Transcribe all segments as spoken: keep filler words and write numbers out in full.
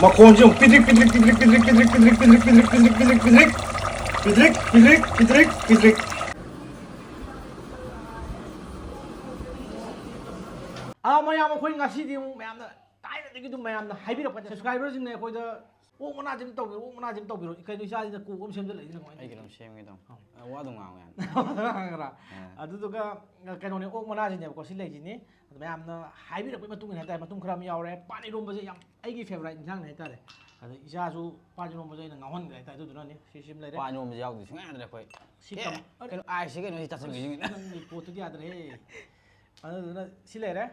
ꯃꯈꯣꯟꯁꯤ ꯌꯦꯡꯉꯨ, ꯄꯤꯗ꯭ꯔꯤꯛ ꯄꯤꯗ꯭ꯔꯤꯛ ꯄꯤꯗ꯭ꯔꯤꯛ ꯄꯤꯗ꯭ꯔꯤꯛ ꯄꯤꯗ꯭ꯔꯤꯛ ꯄꯤꯗ꯭ꯔꯤꯛ ꯄꯤꯗ꯭ꯔꯤꯛ ꯄꯤꯗ꯭ꯔꯤꯛ ꯄꯤꯗ꯭ꯔꯤꯛ ꯄꯤꯗ꯭ꯔꯤꯛ ꯄꯤꯗ꯭ꯔꯤꯛ ꯄꯤꯗ꯭ꯔꯤꯛ ꯄꯤꯗ꯭ꯔꯤꯛ ꯄꯤꯗ꯭ꯔꯤꯛ ꯄꯤꯗ꯭ꯔꯤꯛ ꯄꯤꯗ꯭ꯔꯤꯛ ꯄꯤꯗ꯭ꯔꯤꯛ꯫ ꯑꯥ, ꯃꯌꯥꯝ, ꯑꯩꯈꯣꯏ ꯉꯁꯤꯗꯤ ꯑꯃꯨꯛ ꯃꯌꯥꯝꯅ ꯊꯥꯏꯅꯗꯒꯤ ꯑꯗꯨꯝ ꯃꯌꯥꯝꯅ ꯍꯥꯏꯕꯤꯔꯛꯄ subscriberꯁꯤꯡꯅ ꯑꯩꯈꯣꯏꯗ "ꯑꯣꯛ ꯃꯅꯥꯁꯤ ꯑꯃ ꯇꯧꯕꯤꯔꯣ, ꯑꯣꯛ ꯃꯅꯥꯁꯤ ꯑꯃ ꯇꯧꯕꯤꯔꯣ"꯫ ꯀꯩꯅꯣ, ꯏꯆꯥꯁꯤꯅ ꯀꯣꯛ ꯑꯃ ꯁꯦꯝꯖꯤꯜꯂꯛꯏꯁꯤꯅ ꯀꯃꯥꯏꯅ ꯑꯩ ꯇꯧꯔꯤꯅꯣ? ꯀꯩꯅꯣꯝ ꯁꯦꯝꯒꯦ ꯇꯧꯅꯤ꯫ ꯑꯥ꯫ ꯑ, ꯋꯥꯗꯣ ꯉꯥꯡꯉꯣ ꯌꯥꯅꯤ꯫ ꯉꯥꯡꯉꯔꯥ? ꯑꯥ꯫ ꯑꯗꯨꯗꯨꯒ, ꯑ, ꯀꯩꯅꯣꯅꯦ, ꯑꯣꯛ ꯃꯅꯥꯁꯤꯅꯦꯕꯀꯣ, ꯁꯤ ꯂꯩꯁꯤꯅꯤ꯫ ꯑꯗꯣ ꯃꯌꯥꯝꯅ ꯍꯥꯏꯕꯤꯔꯛꯄꯒꯤ ꯃꯇꯨꯡ ꯏꯟꯅ ꯍꯥꯏꯇꯥꯔꯦ, ꯃꯇꯨꯡ ꯈꯔ ꯑꯃ ꯌꯥꯎꯔꯦ꯫ ꯄꯥꯟ ꯏꯔꯣꯝꯕꯁꯦ ꯌꯥꯝ ꯑꯩꯒꯤ favouriteꯅꯤ, ꯏꯟꯁꯥꯡꯅꯤ ꯍꯥꯏꯇꯥꯔꯦ꯫ ꯑꯗ ꯏꯆꯥꯁꯨ ꯄꯥꯟ ꯏꯔꯣꯝꯕꯁꯦ ꯑꯩꯅ ꯉꯥꯎꯍꯟꯈ꯭ꯔꯦ ꯍꯥꯏꯇꯥꯔꯦ꯫ ꯑꯗꯨꯗꯨꯅꯅꯤ꯫ ꯁꯤ, ꯁꯤꯃ ꯂꯩꯔꯦ꯫ ꯄꯥꯟ ꯏꯔꯣꯝꯕꯁꯦ ꯌꯥꯎꯗ꯭ꯔꯗꯤ ꯁꯨꯡꯌꯥ ꯌꯥꯗ꯭ꯔꯦ ꯑꯩꯈꯣꯏ꯫ ꯁꯤ ꯑꯦ, ꯀꯝ-, ꯑꯔꯦ, ꯀꯩꯅꯣ, iceꯁꯦ ꯀꯩꯅꯣ, ꯁꯤ ꯆꯥꯁꯤꯟꯈꯤꯁꯤꯅꯦ꯫ ꯅꯪꯒꯤ ꯄꯣꯠꯇꯨꯗꯤ ꯌꯥꯗ꯭ꯔꯦꯍꯦ꯫ ꯑꯗꯨꯗꯨꯅ ꯁꯤ ꯂꯩꯔꯦ꯫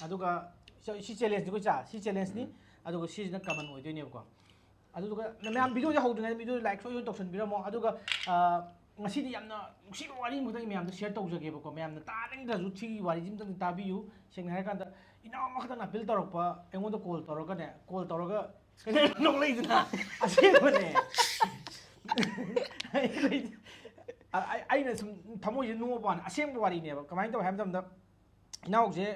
ꯑꯗꯨꯒ ꯁꯤ, ꯁꯤ challengeꯅꯤꯀꯣ, ꯏꯆꯥ? ꯁꯤ challengeꯅꯤ꯫ ꯎꯝ꯫ ꯑꯗꯨꯒ ꯁꯤꯁꯤꯅ common ꯑꯣꯏꯗꯣꯏꯅꯦꯕꯀꯣ꯫ ꯑꯗꯨꯗꯨꯒ ꯃꯌꯥꯝ videoꯁꯦ ꯍꯧꯗ꯭ꯔꯤꯉꯩꯗ videoꯁꯦ like ꯁꯣꯏꯗꯅ ꯇꯧꯁꯟꯕꯤꯔꯝꯃꯣ꯫ ꯑꯗꯨꯒ, ꯑ, ꯉꯁꯤꯗꯤ ꯌꯥꯝꯅ ꯅꯨꯡꯁꯤꯕ ꯋꯥꯔꯤ ꯑꯃꯈꯛꯇꯪ ꯑꯩ ꯃꯌꯥꯝꯗ share ꯇꯧꯖꯒꯦꯕꯀꯣ꯫ ꯃꯌꯥꯝꯅ ꯇꯥꯅꯤꯡꯗ꯭ꯔꯁꯨ ꯁꯤꯒꯤ ꯋꯥꯔꯤꯁꯤꯝꯇꯪ ꯇꯥꯕꯤꯌꯨ꯫ ꯁꯦꯡꯅ ꯍꯥꯏꯔꯀꯥꯟꯗ, ꯏꯅꯥꯎ ꯑꯃꯈꯛꯇꯪꯅ appeal ꯇꯧꯔꯛꯄ, ꯑꯩꯉꯣꯟꯗ call ꯇꯧꯔꯒꯅꯦ, call ꯇꯧꯔꯒ ꯅꯣꯛꯂꯛꯏꯗꯨꯅ꯫ ꯑꯁꯦꯡꯕꯅꯦ꯫ ꯑꯩ, ꯑꯩ, ꯑꯩꯅ ꯁꯨꯝ ꯊꯃꯣꯏꯁꯦ ꯅꯣꯛꯑꯕ ꯋꯥꯅꯤ꯫ ꯑꯁꯦꯡꯕ ꯋꯥꯔꯤꯅꯦꯕ꯫ ꯀꯃꯥꯏꯅ ꯇꯧꯋꯦ ꯍꯥꯏꯕ ꯃꯇꯝꯗ, ꯏꯅꯥꯎꯁꯦ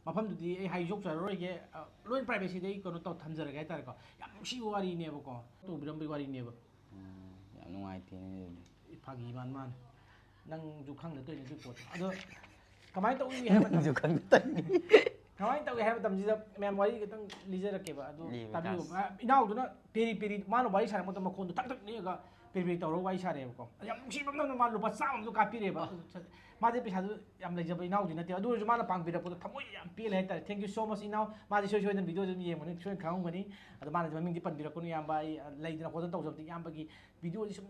ꯃꯐꯝꯗꯨꯗꯤ ꯑꯩ ꯍꯥꯏꯗꯣꯛꯆꯔꯔꯣꯏꯒꯦ, ꯑ, ꯂꯣꯏ privacyꯗ ꯑꯩ ꯀꯩꯅꯣ ꯇꯧ ꯊꯝꯖꯔꯒꯦ ꯍꯥꯏꯇꯥꯔꯦꯀꯣ꯫ ꯌꯥꯝ ꯅꯨꯡꯁꯤꯕ ꯋꯥꯔꯤꯅꯦꯕꯀꯣ, ꯇꯧꯕꯤꯔꯝꯕꯒꯤ ꯋꯥꯔꯤꯅꯦꯕ꯫ ꯎꯝ, ꯌꯥꯝ ꯅꯨꯡꯉꯥꯏꯇꯦꯅꯦ ꯑꯗꯨꯗꯤ꯫ ꯐꯥꯒꯤ ꯃꯥꯟ ꯃꯥꯟ꯫ ꯅꯪꯁꯨ ꯈꯪꯗ ꯇꯧꯔꯤꯅꯦ ꯑꯗꯨꯒꯤ ꯄꯣꯠꯇꯣ꯫ ꯑꯗꯣ ꯀꯃꯥꯏꯅ ꯇꯧꯏ ꯍꯥꯏꯕ ꯃꯇꯝꯗ, ꯅꯪꯁꯨ ꯈꯪꯗ ꯇꯧꯔꯤꯅꯦ꯫ ꯀꯃꯥꯏꯅ ꯇꯧꯏ ꯍꯥꯏꯕ ꯃꯇꯝꯁꯤꯗ ꯃꯌꯥꯝ ꯋꯥꯔꯤ ꯈꯤꯇꯪ ꯂꯤꯖꯔꯛꯀꯦꯕ꯫ ꯑꯗꯨ ꯂꯤꯕ ꯇꯥꯕꯤꯌꯨ꯫ ꯀꯥꯁ꯫ ꯑ, ꯏꯅꯥꯎꯗꯨꯅ ꯄꯦꯔꯤ ꯄꯦꯔꯤ, ꯃꯥꯅ ꯋꯥꯔꯤ ꯁꯥꯔꯛꯄ ꯃꯇꯝꯗ ꯃꯈꯣꯟꯗꯣ ꯊꯛ ꯊꯛ ꯅꯤꯛꯑꯒ ꯄꯦꯔꯤ ꯄꯦꯔꯤ ꯇꯧꯔꯒ ꯋꯥꯔꯤ ꯁꯥꯔꯛꯑꯦꯕꯀꯣ꯫ ꯑꯗ ꯌꯥꯝ ꯅꯨꯡꯁꯤꯕ ꯑꯃꯅ ꯃꯥ ꯂꯨꯄꯥ ꯆꯥꯝꯃ ꯑꯃꯁꯨ ꯀꯥꯞꯄꯤꯔꯦꯕ꯫ ꯑ꯫ ꯃꯥꯁꯦ ꯄꯩꯁꯥꯗꯨ ꯌꯥꯝ ꯂꯩꯖꯕ ꯏꯅꯥꯎꯗꯤ ꯅꯠꯇꯦ꯫ ꯑꯗꯨ ꯑꯣꯏꯔꯁꯨ ꯃꯥꯅ ꯄꯥꯡꯕꯤꯔꯛꯄꯗꯣ ꯊꯃꯣꯏ ꯌꯥꯝ ꯄꯦꯜꯂꯦ ꯍꯥꯏꯇꯥꯔꯦ꯫ Thank you so much, ꯏꯅꯥꯎ꯫ ꯃꯥꯁꯦ ꯁꯣꯏ ꯁꯣꯏꯗꯅ video ꯑꯗꯨꯝ ꯌꯦꯡꯕꯅꯤ, ꯁꯣꯏꯗꯅ ꯈꯪꯉꯝꯒꯅꯤ꯫ ꯑꯗꯣ ꯃꯥꯅꯗꯤ ꯃꯃꯤꯡꯗꯤ ꯄꯟꯕꯤꯔꯛꯀꯅꯨ, ꯏꯌꯥꯝꯕ꯫ ꯑꯩ, ꯑ, ꯂꯩꯗꯅ ꯈꯣꯠꯇꯅ ꯇꯧꯖꯕꯗꯤ ꯏꯌꯥꯝꯕꯒꯤ videoꯁꯤ ꯁꯨꯝ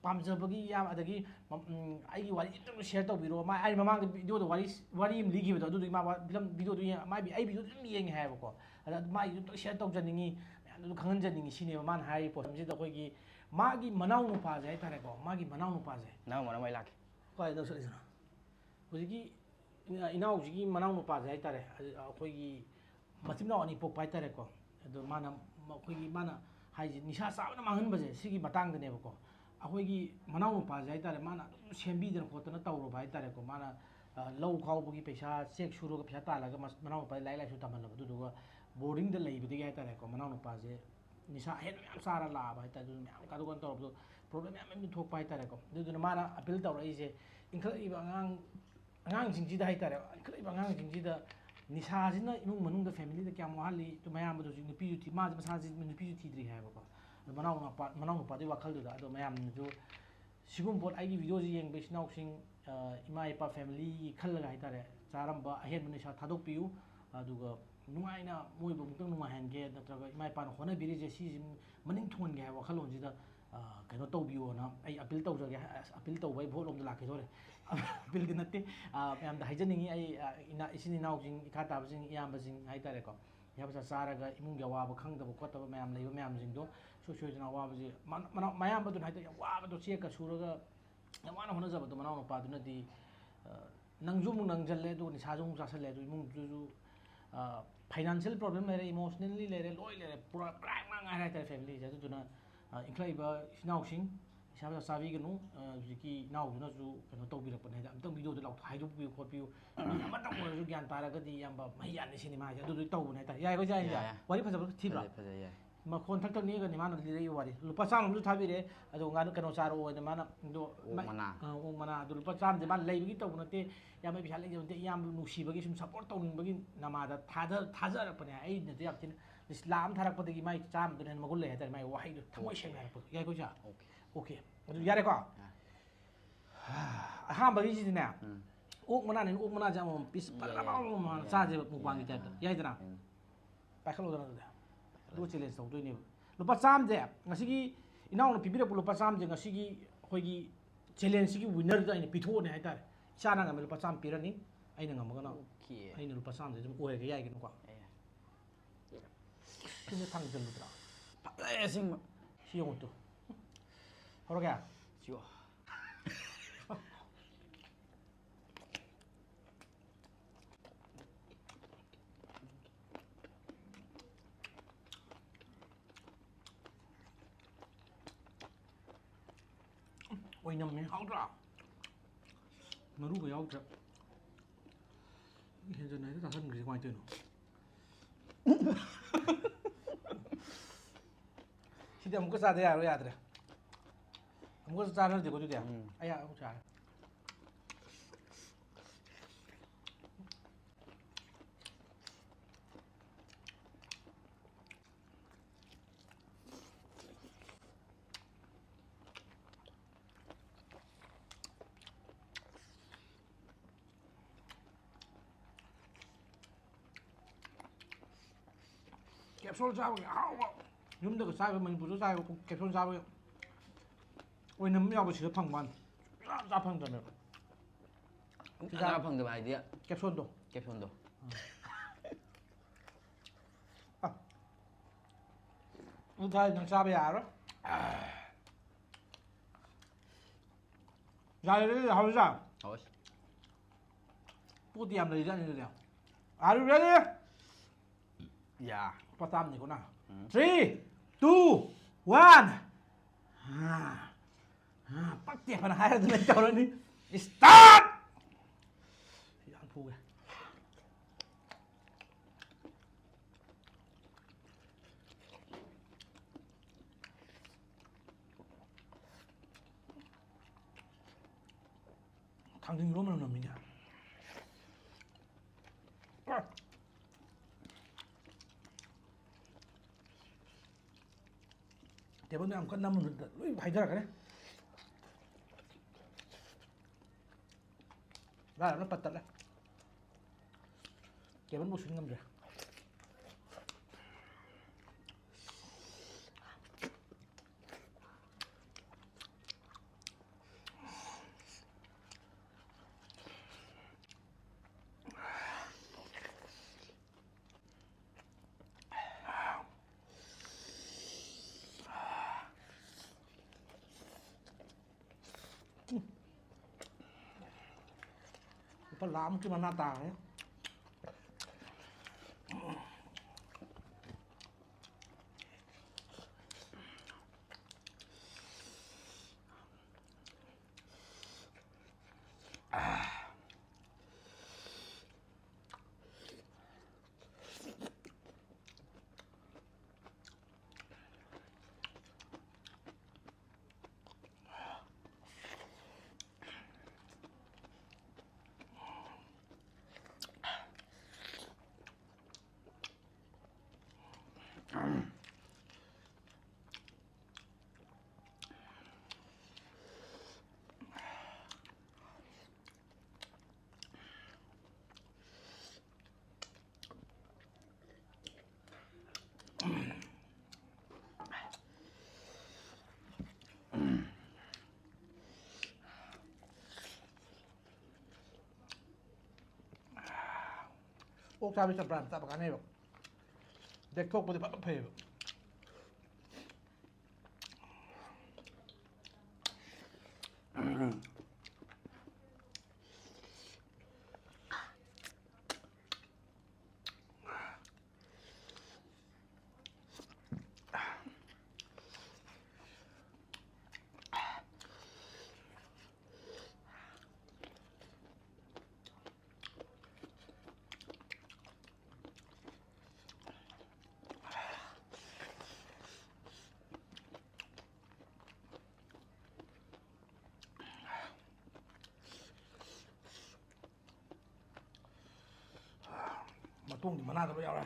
ꯄꯥꯝꯖꯕꯒꯤ ꯌꯥꯝ, ꯑꯗꯒꯤ, ꯎꯝ, ꯑꯩꯒꯤ ꯋꯥꯔꯤ ꯑꯝꯇꯪ share ꯇꯧꯕꯤꯔꯣ꯫ ꯃꯥ, ꯑꯩ ꯃꯃꯥꯡꯗ videoꯗ ꯋꯥꯔꯤ, ꯋꯥꯔꯤ ꯑꯃ ꯂꯤꯈꯤꯕꯗꯣ, ꯑꯗꯨꯗꯨꯒꯤ ꯃꯥ ꯋꯥ-, film videoꯗꯨ ꯌꯦꯡ-, ꯃꯥꯏ ꯚꯤ-, ꯑꯩ videoꯗꯨ ꯑꯗꯨꯝ ꯌꯦꯡꯉꯦ ꯍꯥꯏꯌꯦꯕꯀꯣ꯫ ꯑꯗ ꯃꯥꯒꯤꯁꯨ ꯑꯝꯇꯪ share ꯇꯧꯖꯅꯤꯡꯉꯤ, ꯃꯌꯥꯝꯗꯁꯨ ꯈꯪꯍꯟꯖꯅꯤꯡꯉꯤ ꯁꯤꯅꯦꯕ ꯃꯥꯅ ꯍꯥꯏꯔꯤ ꯄꯣꯠꯁꯤꯗ꯫ ꯑꯩꯈꯣꯏꯒꯤ ꯃꯥꯒꯤ ꯃꯅꯥꯎ ꯅꯨꯄꯥꯁꯦ ꯍꯥꯏꯇꯥꯔꯦꯀꯣ, ꯃꯥꯒꯤ ꯃꯅꯥꯎ ꯅꯨꯄꯥꯁꯦ꯫ ꯅꯅꯥꯎ ꯃꯔꯝ ꯑꯩ ꯂꯥꯛꯀꯦ꯫ ꯀꯥꯏꯗ ꯆꯠꯂꯤꯁꯤꯅꯣ? ꯍꯧꯖꯤꯛꯀꯤ ꯏꯅꯥ-, ꯏꯅꯥꯎꯁꯤꯒꯤ ꯃꯅꯥꯎ ꯅꯨꯄꯥꯁꯦ ꯍꯥꯏꯇꯥꯔꯦ, ꯑꯗꯨ ꯑꯩꯈꯣꯏꯒꯤ ꯃꯆꯤꯟ ꯃꯅꯥꯎ ꯑꯅꯤ ꯄꯣꯛꯄ ꯍꯥꯏꯇꯥꯔꯦꯀꯣ꯫ ꯑꯗꯣ ꯃꯥꯅ, ꯃ-, ꯑꯩꯈꯣꯏꯒꯤ ꯃꯥꯅ ꯍꯥꯏꯁꯦ ꯅꯤꯁꯥ ꯆꯥꯕꯅ ꯃꯥꯡꯍꯟꯕꯁꯦ ꯁꯤꯒꯤ ꯃꯇꯥꯡꯗꯅꯦꯕꯀꯣ꯫ ꯑꯩꯈꯣꯏꯒꯤ ꯃꯅꯥꯎ ꯅꯨꯄꯥꯁꯦ ꯍꯥꯏꯇꯥꯔꯦ, ꯃꯥꯅ ꯑꯗꯨꯝ ꯁꯦꯝꯕꯤꯗꯅ ꯈꯣꯠꯇꯅ ꯇꯧꯔꯕ ꯍꯥꯏꯇꯥꯔꯦꯀꯣ꯫ ꯃꯥꯅ, ꯑ, ꯂꯧ ꯈꯥꯎꯕꯒꯤ ꯄꯩꯁꯥ, ꯆꯦꯛ ꯁꯨꯔꯒ ꯄꯩꯁꯥ ꯇꯥꯜꯂꯒ ꯃꯁ-, ꯃꯅꯥꯎ ꯅꯨꯄꯥꯁꯦ ꯂꯥꯏꯔꯤꯛ ꯂꯥꯏꯁꯨ ꯇꯝꯍꯜꯂꯕ꯫ ꯑꯗꯨꯗꯨꯒ ꯕꯣꯔꯗꯤꯡꯗ ꯂꯩꯕꯗꯒꯤ ꯍꯥꯏꯇꯥꯔꯦꯀꯣ, ꯃꯅꯥꯎꯅꯨꯄꯥꯁꯦ ꯅꯤꯁꯥ ꯑꯍꯦꯟꯕ ꯃꯌꯥꯝ ꯆꯥꯔ ꯂꯥꯛꯑꯕ ꯍꯥꯏꯇꯥꯔꯦ꯫ ꯑꯗꯨꯅ ꯃꯌꯥꯝ ꯀꯥꯗꯨ ꯀꯥꯟ ꯇꯧꯔꯕꯗꯣ ꯄ꯭ꯔꯣꯕ꯭ꯂꯦꯝ ꯃꯌꯥꯝ ꯑꯃ ꯊꯣꯛꯄ ꯍꯥꯏꯇꯥꯔꯦꯀꯣ꯫ ꯑꯗꯨꯗꯨꯅ ꯃꯥꯅ ꯑꯄꯤꯜ ꯇꯧꯔꯛꯏꯁꯦ, ꯏꯟꯈꯠꯂꯛꯏꯕ ꯑꯉꯥꯡ ꯑꯉꯥꯡꯁꯤꯡꯁꯤꯗ ꯍꯥꯏꯇꯥꯔꯦ, ꯏꯟꯈꯠꯂꯛꯏꯕ ꯑꯉꯥꯡꯁꯤꯡꯁꯤꯗ ꯅꯤꯁꯥꯁꯤꯅ ꯏꯃꯨꯡ ꯃꯅꯨꯡꯗ, ꯐꯦꯃꯤꯂꯤꯗ ꯀꯌꯥꯝ ꯋꯥꯍꯜꯂꯤ꯫ ꯑꯗꯨ ꯃꯌꯥꯝꯕꯗꯨ ꯍꯧꯖꯤꯛ ꯅꯨꯄꯤꯁꯨ ꯊꯤ, ꯃꯥꯁꯦ ꯃꯁꯥꯁꯤ ꯅꯨꯄꯤꯁꯨ ꯊꯤꯗ꯭ꯔꯤ ꯍꯥꯏꯕꯀꯣ꯫ ꯑꯗꯣ ꯃꯅꯥꯎ ꯅꯨꯄꯥ, ꯃꯅꯥꯎ ꯅꯨꯄꯥꯗꯨꯒꯤ ꯋꯥꯈꯜꯗꯨꯗ꯫ ꯑꯗꯣ ꯃꯌꯥꯝꯅꯁꯨ ꯁꯤꯒꯨꯝꯕ ꯄꯣꯠ, ꯑꯩꯒꯤ ꯚꯤꯗꯤꯑꯣꯁꯤ ꯌꯦꯡꯕ ꯏꯆꯤꯟ ꯏꯅꯥꯎꯁꯤꯡ, ꯑ, ꯏꯃꯥ ꯏꯄꯥ, ꯐꯦꯃꯤꯂꯤꯒꯤ ꯈꯜꯂꯒ ꯍꯥꯏꯇꯥꯔꯦ, ꯆꯥꯔꯝꯕ ꯑꯍꯦꯟꯕ ꯅꯤꯁꯥ ꯊꯥꯗꯣꯛꯄꯤꯌꯨ꯫ ꯑꯗꯨꯒ ꯅꯨꯡꯉꯥꯏꯅ ꯃꯣꯏꯕꯨ ꯑꯃꯨꯛꯇꯪ ꯅꯨꯡꯉꯥꯏꯍꯟꯒꯦ, ꯅꯠꯇ꯭ꯔꯒ ꯏꯃꯥ ꯏꯄꯥꯅ ꯍꯣꯠꯅꯕꯤꯔꯤꯁꯦ ꯁꯤꯁꯤ ꯃꯅꯤꯡ ꯊꯨꯡꯍꯟꯒꯦ ꯍꯥꯏꯕ ꯋꯥꯈꯜꯂꯣꯟꯁꯤꯗ, ꯑ, ꯀꯩꯅꯣ ꯇꯧꯕꯤꯌꯣꯅ ꯑꯩ ꯑꯄꯤꯜ ꯇꯧꯖꯒꯦ꯫ ꯑꯁ, ꯑꯄꯤꯜ ꯇꯧꯕ ꯑꯩ ꯚꯣꯠ ꯂꯣꯝꯗ ꯂꯥꯛꯀꯦ ꯇꯧꯔꯦ꯫ ꯑꯄꯤꯜꯗꯤ ꯅꯠꯇꯦ꯫ ꯑ, ꯃꯌꯥꯝꯗ ꯍꯥꯏꯖꯅꯤꯡꯉꯤ, ꯑꯩ, ꯑ, ꯏꯅꯥ-, ꯏꯆꯤꯟ ꯏꯅꯥꯎꯁꯤꯡ, ꯏꯈꯥ ꯇꯥꯕꯁꯤꯡ, ꯏꯌꯥꯝꯕꯁꯤꯡ ꯍꯥꯏꯇꯥꯔꯦꯀꯣ, ꯅꯤꯁꯥ ꯄꯩꯁꯥ ꯆꯥꯔꯒ ꯏꯃꯨꯡꯒꯤ ꯑꯋꯥꯕ ꯈꯪꯗꯕ ꯈꯣꯠꯇꯕ ꯃꯌꯥꯝ ꯂꯩꯕ ꯃꯌꯥꯝꯁꯤꯡꯗꯣ, ꯁꯨꯡꯁꯣꯏ ꯁꯣꯏꯗꯅ ꯑꯋꯥꯕꯁꯤ ꯃ-, ꯃꯅꯥꯎ-, ꯃꯌꯥꯝꯕꯗꯨꯅ ꯍꯥꯏꯇꯥꯔꯦ, ꯌꯥꯝ ꯋꯥꯕꯗꯣ, ꯆꯦꯛꯀ ꯁꯨꯔꯒ ꯌꯥꯝ ꯋꯥꯅ ꯍꯣꯠꯅꯖꯕꯗꯣ, ꯃꯅꯥꯎ ꯅꯨꯄꯥꯗꯨꯅꯗꯤ, ꯑ, ꯅꯪꯁꯨ ꯑꯃꯨꯛ ꯅꯪꯁꯤꯜꯂꯦ, ꯑꯗꯨꯒ ꯅꯤꯁꯥꯁꯨ ꯑꯃꯨꯛ ꯆꯥꯁꯤꯜꯂꯦ, ꯑꯗꯨ ꯏꯃꯨꯡꯗꯨꯁꯨ, ꯑ, ꯐꯥꯏꯅꯥꯟꯁꯤꯌꯦꯜ ꯄ꯭ꯔꯣꯕ꯭ꯂꯦꯝ ꯂꯩꯔꯦ, ꯏꯃꯣꯁꯅꯦꯜꯂꯤ ꯂꯩꯔꯦ, ꯂꯣꯏ ꯂꯩꯔꯦ, ꯄꯨꯔꯥ ꯀ꯭ꯔꯥꯏꯝ ꯉꯥꯛ ꯉꯥꯏꯔꯦ ꯍꯥꯏꯇꯥꯔꯦ ꯐꯦꯃꯤꯂꯤꯁꯦ꯫ ꯑꯗꯨꯗꯨꯅ, ꯑ, ꯏꯟꯈꯠꯂꯛꯏꯕ ꯏꯆꯤꯟ ꯏꯅꯥꯎꯁꯤꯡ, ꯅꯤꯁꯥ ꯄꯩꯁꯥ ꯆꯥꯕꯤꯒꯅꯨ꯫ ꯑ, ꯍꯧꯖꯤꯛꯀꯤ ꯏꯅꯥꯎꯗꯨꯅꯁꯨ ꯀꯩꯅꯣ ꯇꯧꯕꯤꯔꯛꯄꯅꯦ ꯍꯥꯏꯗꯤ, ꯑꯝꯇꯪ ꯚꯤꯗꯤꯑꯣꯗ ꯂꯥꯎꯊꯣꯛ ꯍꯥꯏꯗꯣꯛꯄꯤꯌꯨ ꯈꯣꯠꯄꯤꯌꯨ꯫ ꯃꯤ ꯑꯃꯇꯪ ꯑꯣꯏꯔꯁꯨ ꯒ꯭ꯌꯥꯟ ꯇꯥꯔꯒꯗꯤ ꯏꯌꯥꯝꯕ ꯃꯍꯩ ꯌꯥꯜꯂꯤ ꯁꯤꯅꯦꯃꯥꯁꯦ꯫ ꯑꯗꯨꯗꯤ ꯇꯧꯕꯅꯦ ꯍꯥꯏꯇꯥꯔꯦ꯫ ꯌꯥꯏꯀꯣ, ꯏꯆꯥ ꯑꯩꯁꯦ? ꯌꯥꯏ, ꯌꯥꯏ꯫ ꯋꯥꯔꯤ ꯐꯖꯕ ꯊꯤꯕ꯭ꯔꯥ? ꯐꯖꯩ, ꯐꯖꯩ, ꯌꯥꯏ꯫ ꯃꯈꯣꯟ ꯊꯛ ꯊꯛ ꯅꯦꯛꯑꯒ ꯅꯦꯃꯥꯅ ꯂꯤꯔꯛꯏ ꯋꯥꯔꯤ꯫ ꯂꯨꯄꯥ ꯆꯥꯝꯃ ꯑꯃꯁꯨ ꯊꯥꯕꯤꯔꯛꯑꯦ꯫ ꯑꯗꯣ ꯉꯥꯅꯨ ꯀꯩꯅꯣ ꯆꯥꯔꯛꯑꯣꯅ ꯃꯥꯅ, ꯑꯗꯣ ꯑꯣꯛ ꯃ-, ꯃꯅꯥ꯫ ꯑ, ꯑꯣꯛ ꯃꯅꯥ꯫ ꯑꯗꯣ ꯂꯨꯄꯥ ꯆꯥꯝꯃꯁꯦ ꯃꯥꯅ ꯂꯩꯕꯒꯤ ꯇꯧꯕ ꯅꯠꯇꯦ꯫ ꯏꯌꯥꯝꯕ ꯄꯩꯁꯥ ꯂꯩꯖꯕ ꯅꯠꯇꯦ꯫ ꯏꯌꯥꯝꯕ ꯅꯨꯡꯁꯤꯕꯒꯤ ꯁꯨꯝ ꯁꯞꯄꯣꯔꯠ ꯇꯧꯅꯤꯡꯕꯒꯤ ꯅꯃꯥꯗ ꯊꯥꯗ-, ꯊꯥꯖꯔꯛꯄꯅꯦ꯫ ꯑꯩꯅꯗꯤ ꯌꯥꯝ ꯊꯤꯅ ꯂꯤꯁ ꯂꯥꯛ ꯑꯃ ꯊꯥꯔꯛꯄꯗꯒꯤ ꯃꯥꯏ ꯆꯥꯝꯃꯗꯨꯅ ꯍꯦꯟꯅ ꯃꯒꯨꯟ ꯂꯩ ꯍꯥꯏꯇꯥꯔꯦ, ꯃꯥꯏ ꯋꯥꯍꯩꯗꯣ ꯊꯃꯣꯏ ꯑꯣꯀꯦ꯫ ꯁꯦꯡꯅ ꯍꯥꯏꯔꯛꯄꯗꯣ꯫ ꯌꯥꯏꯀꯣ, ꯏꯆꯥ? ꯑꯣꯀꯦ꯫ ꯑꯣꯀꯦ꯫ ꯑꯗꯨ ꯌꯥꯔꯦꯀꯣ? ꯌꯥꯔꯦ꯫ ꯑꯍꯥꯟꯕꯒꯤꯁꯤꯗꯤꯅꯦ, ꯎꯝ꯫ ꯑꯣꯛ ꯃꯅꯥꯅꯦ, ꯑꯣꯛ ꯃꯅꯥꯁꯦ ꯑꯃꯃꯝ ꯄꯤꯁ ꯌꯥꯏ, ꯐꯖꯅ ꯌꯥꯏ꯫ ꯑꯃꯃꯝ ꯌꯥꯏ, ꯆꯥꯁꯦꯕ, ꯌꯥꯏ꯫ ꯃꯨꯛꯕꯥꯡꯒꯤ ꯌꯥꯏ, ꯇꯥꯏꯞꯇ꯫ ꯎꯝ꯫ ꯌꯥꯏꯗꯅ? ꯎꯝ꯫ ꯄꯥꯏꯈꯠꯂꯣꯗꯅ ꯑꯗꯨꯗꯤ꯫ ꯑꯗꯨꯒ ꯆꯦꯂꯦꯟꯖ ꯇꯧꯗꯣꯏꯅꯦꯕ꯫ ꯂꯨꯄꯥ ꯆꯥꯝꯃꯁꯦ ꯉꯁꯤꯒꯤ ꯏꯅꯥꯎꯅ ꯄꯤꯕꯤꯔꯛꯄ ꯂꯨꯄꯥ ꯆꯥꯝꯃꯁꯦ ꯉꯁꯤꯒꯤ ꯑꯩꯈꯣꯏꯒꯤ ꯆꯦꯂꯦꯟꯖꯁꯤꯒꯤ ꯋꯤꯟꯅꯔꯗꯨꯗ ꯑꯩꯅ ꯄꯤꯊꯣꯛꯑꯅꯤ ꯍꯥꯏꯇꯥꯔꯦ꯫ ꯏꯆꯥꯅ ꯉꯝꯃꯦ ꯂꯨꯄꯥ ꯆꯥꯝꯃ ꯄꯤꯔꯅꯤ, ꯑꯩꯅ ꯉꯝꯃꯒꯅ ꯑꯣꯀꯦ꯫ ꯑꯩꯅ ꯂꯨꯄꯥ ꯆꯥꯝꯃꯁꯦ ꯑꯗꯨꯝ ꯑꯣꯏꯔꯒꯦ, ꯌꯥꯏꯗꯅꯀꯣ? ꯌꯥꯏ, ꯌꯥꯏ꯫ ꯁꯤꯗ ꯊꯥꯡꯖꯜꯂꯨꯗ꯭ꯔꯥ? ꯐꯖꯩ ꯑꯁꯦꯡꯕ꯫ ꯁꯤ ꯌꯦꯡꯉꯨ ꯇꯨ꯫ ꯍꯧꯔꯒꯦ? ꯁꯤꯌꯣ꯫ ꯑꯣꯏꯅꯝꯃꯦ, ꯍꯥꯎꯗ꯭ꯔꯥ? ꯃꯔꯨꯒ ꯌꯥꯎꯗ꯭ꯔꯦ꯫ ꯍꯦꯟꯖꯟꯅ ꯍꯦꯛꯇ ꯆꯥꯁꯟꯈ꯭ꯔꯤꯁꯦ ꯀꯃꯥꯏꯅ ꯇꯧꯔꯤꯅꯣ? ꯁꯤꯗꯤ ꯑꯃꯨꯛꯀ ꯆꯥꯗ ꯌꯥꯔꯣꯏ, ꯌꯥꯗ꯭ꯔꯦ꯫ ꯑꯃꯨꯛꯀꯁꯨ ꯆꯥꯔꯁꯤꯀꯣ ꯑꯗꯨꯗꯤ꯫ ꯎꯝ꯫ ꯑꯩ ꯑꯃꯨꯛ ꯆꯥꯔꯦ꯫ ꯀꯦꯞꯁꯨꯜ ꯆꯥꯕꯒꯤ ꯑꯍꯥꯎꯕ꯫ ꯌꯨꯝꯗꯒ ꯆꯥꯕ, ꯃꯅꯤꯄꯨꯔꯗ ꯆꯥꯕ ꯀꯦꯞꯁꯨꯜ ꯆꯥꯕꯒꯤ ꯑꯣꯏꯅꯝ ꯌꯥꯎꯕ ꯁꯤꯗ ꯐꯪꯕ ꯋꯥꯅꯤ꯫ ꯁꯨꯡꯆꯥ ꯆꯥ ꯐꯪꯗ꯭ꯔꯕꯅꯦꯕ꯫ ꯁꯨꯡꯆꯥ ꯆꯥ ꯐꯪꯗꯕ ꯍꯥꯏꯗꯤ ꯀꯦꯞꯁꯨꯜꯗꯣ꯫ ꯀꯦꯞꯁꯨꯜꯗꯣ꯫ ꯑꯥ꯫ ꯑꯗꯨ ꯊꯥꯏ ꯅꯪ ꯆꯥꯕ ꯌꯥꯔꯔꯣꯏ꯫ ꯌꯥꯔꯦ, ꯑꯗꯨꯗꯤ ꯍꯧꯔꯁꯤ꯫ ꯍꯧꯔꯁꯤ꯫ ꯄꯣꯠꯇꯤ ꯌꯥꯝ ꯂꯩꯖꯥꯠꯅꯤ ꯑꯗꯨꯗꯤ꯫ Are you ready? ꯌꯥ꯫ ꯂꯨꯄꯥ ꯆꯥꯝꯃꯅꯤꯀꯣ ꯅꯪ꯫ ꯎꯝ꯫ Three, two, one꯫ ꯑꯥ, ꯑꯥ, ꯄꯛꯇꯦ ꯐꯅ ꯍꯥꯏꯔꯗꯅ ꯇꯧꯔꯅꯤ꯫ Start! ꯌꯥꯝ ꯐꯨꯒꯦ꯫ ꯊꯥꯡꯖꯤꯡ ꯏꯔꯣꯟꯕꯅ ꯅꯝꯃꯤꯅꯦ꯫ ꯇꯦꯕꯜꯗ ꯌꯥꯝ ꯀꯟꯅ ꯅꯝꯕ ꯅꯠꯇ, ꯂꯣꯏ ꯍꯩꯊꯔꯛꯀꯅꯤ꯫ ꯂꯥꯏꯔꯕꯅ ꯄꯠ ꯇꯠꯂꯦ꯫ ꯇꯦꯕꯜꯕꯨ ꯁꯤꯟ ꯉꯝꯗ꯭ꯔꯦ꯫ ꯂꯨꯄꯥ ꯂꯥꯈ ꯑꯃꯒꯤ ꯃꯅꯥ ꯇꯥꯔꯦ꯫ ꯑꯣꯛ ꯆꯥꯕꯗꯤ ꯆꯝꯄ꯭ꯔꯥ ꯌꯥꯝ ꯆꯥꯕ ꯀꯥꯟꯅꯩꯕ꯫ ꯗꯦꯛ ꯊꯣꯛꯄꯗꯤ ꯐꯖꯅ ꯐꯩꯌꯦꯕ꯫ ꯃꯇꯣꯡꯗꯤ ꯃꯅꯥꯗ ꯂꯣꯏ ꯌꯥꯎꯔꯦ꯫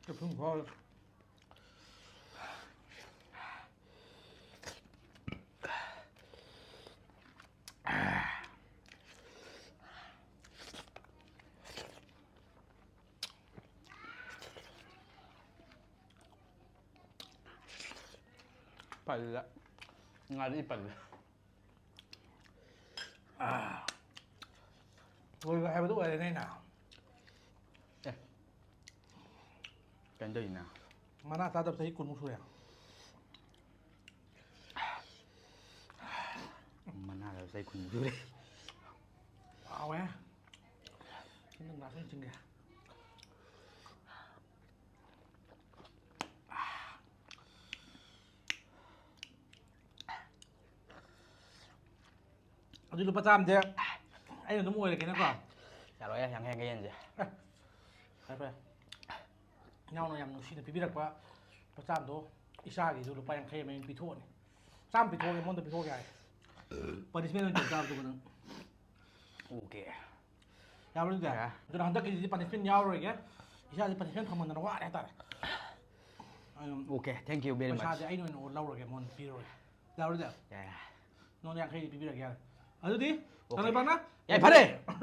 ꯆꯥꯛꯈꯨꯝ ꯐꯥꯎꯔꯦ꯫ ꯄꯜꯂꯦ꯫ ꯉꯥꯔꯤ ꯄꯜꯂꯦ꯫ ꯑꯥ꯫ ꯂꯣꯏꯕ ꯍꯥꯏꯕꯗꯨ ꯑꯣꯏꯔꯦꯅꯦ ꯑꯩꯅ꯫ ꯑꯦ꯫ ꯀꯩꯅꯣ ꯇꯧꯔꯤꯅ? ꯃꯅꯥ ꯆꯥꯗꯕ ꯆꯍꯤ ꯀꯨꯟꯃꯨꯛ ꯁꯨꯔꯦ꯫ ꯃꯅꯥ ꯆꯥꯗꯕ ꯆꯍꯤ ꯀꯨꯟꯃꯨꯛ ꯁꯨꯔꯦ꯫ ꯍꯥꯎꯋꯦ꯫ ꯈꯤꯇꯪ ꯒ꯭ꯂꯥꯁ ꯑꯣꯏꯅ ꯆꯤꯡꯒꯦ꯫ ꯑꯗꯨ ꯂꯨꯄꯥ ꯆꯥꯝꯃꯗꯤ ꯑꯩꯅ ꯑꯗꯨꯝ ꯑꯣꯏꯔꯒꯦꯅꯀꯣ꯫ ꯌꯥꯔꯣꯏ, ꯌꯥꯡꯈꯩ ꯌꯥꯡꯈꯩ ꯌꯦꯟꯁꯦ꯫ ꯐꯔꯦ ꯐꯔꯦ꯫ ꯏꯅꯥꯎꯅ ꯌꯥꯝ ꯅꯨꯡꯁꯤꯅ ꯄꯤꯕꯤꯔꯛꯄ ꯂꯨꯄꯥ ꯆꯥꯝꯃꯗꯣ ꯏꯆꯥꯒꯤꯁꯨ ꯂꯨꯄꯥ ꯌꯥꯡꯈꯩ ꯑꯃ ꯑꯩꯅ ꯄꯤꯊꯣꯛꯑꯅꯤ꯫ ꯆꯥꯝꯃ ꯄꯤꯊꯣꯛꯑꯒꯦ, ꯃꯉꯣꯟꯗ ꯄꯤꯊꯣꯛꯑꯒꯦ ꯍꯥꯏ꯫ ꯄꯅꯤꯁꯃꯦꯟ ꯑꯣꯏꯅ ꯇꯧ ꯇꯥꯕꯗꯨꯒ ꯅꯪ꯫ ꯑꯣꯀꯦ꯫ ꯌꯥꯕ꯭ꯔꯣ ꯑꯗꯨꯗꯤ? ꯌꯥꯏ꯫ ꯑꯗꯨꯅ ꯍꯟꯗꯛꯀꯤꯁꯤꯗꯤ ꯄꯅꯤꯁꯃꯦꯟ ꯌꯥꯎꯔꯔꯣꯏꯒꯦ꯫ ꯏꯆꯥꯁꯦ ꯄꯅꯤꯁꯃꯦꯟ ꯐꯪꯃꯟꯗꯅ ꯋꯥꯔꯦ ꯍꯥꯏꯇꯥꯔꯦ꯫ ꯑꯗꯨꯝ okay, thank you very much꯫ ꯄꯩꯁꯥꯁꯦ ꯑꯩꯅ ꯑꯣꯏꯅ ꯂꯧꯔꯒꯦ, ꯃꯉꯣꯟꯗ ꯄꯤꯔꯔꯣꯏ꯫ ꯌꯥꯕ꯭ꯔꯣ ꯑꯗꯨꯗꯤ? ꯌꯥꯏ, ꯌꯥꯏ꯫ ꯅꯉꯣꯟꯗ ꯌꯥꯡꯈꯩꯗꯤ ꯄꯤꯕꯤꯔꯒꯦ ꯌꯥꯔꯦ꯫ ꯑꯗꯨꯗꯤ ꯑꯣꯀꯦ꯫ ꯀꯪꯂꯩꯄꯥꯛꯅ ꯌꯥꯏ, ꯐꯔꯦ꯫